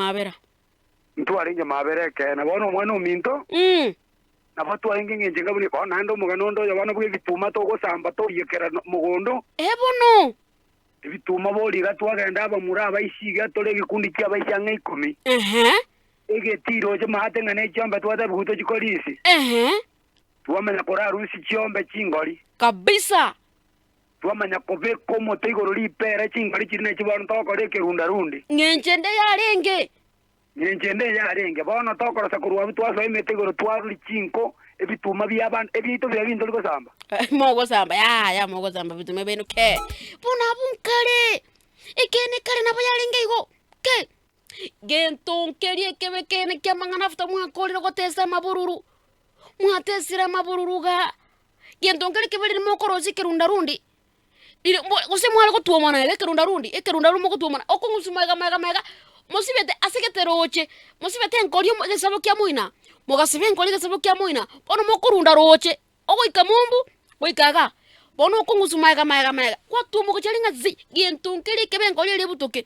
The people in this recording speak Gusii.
mabera. Ntwarenge mabera ekeene. Bono omwana ominto, Mm. nabo twarenge engencho enga buna bono naende omogano onde oyo bono bw'ebituma togosamba toiyekera mogondo. Eh bono. Ebituma boria iga twagenda abamura abaisia iga tore egekundi ki'abaisia ang'e ikomi. Ehe. Egetii roche maate ng'a ne chiombe twatebigwe tochie korisia. Ehe. Twamanya korarusia chiombe chingori. Kabisa. Twamanya kobeka omote igoro ripere chingori chiria nachio bono togokora ekerundarundi. Ng'encho ende yarenge. Ng'encho ende yarenge. Bono tokorosa korwa abwo twasoa emete igoro twaruria chinko, ebituma bi'abanto, ebiaito biria bintori gosamba. Mogosamba, yaya mogosamba bituma biaino ke. Bono abwo nkare, ekeene kare nabo yarenge igo, ke. Gento nkeria ekebe ekeene ki'amang'ana after mwakorire gotesa amabururu, mwatesire amabururu igaa, gento nkere kebe riria mokorosia ekerundarundi, riria mbo gose mware gotwomana iga ekerundarundi, ekerundarundi mogotwomana, okong'usu magega magega magega, mosibete ase gete roche, mosibete enkori omo egesabo kia moina, mogasiba enkori egesabo kia moina, bono mokorunda roche, ogoika mumbu, goika igaa, bono okong'usu magega magega magega, gwatwomoka chiaria ng'a zii, gento nkere ekebe enkori eria ebutoke.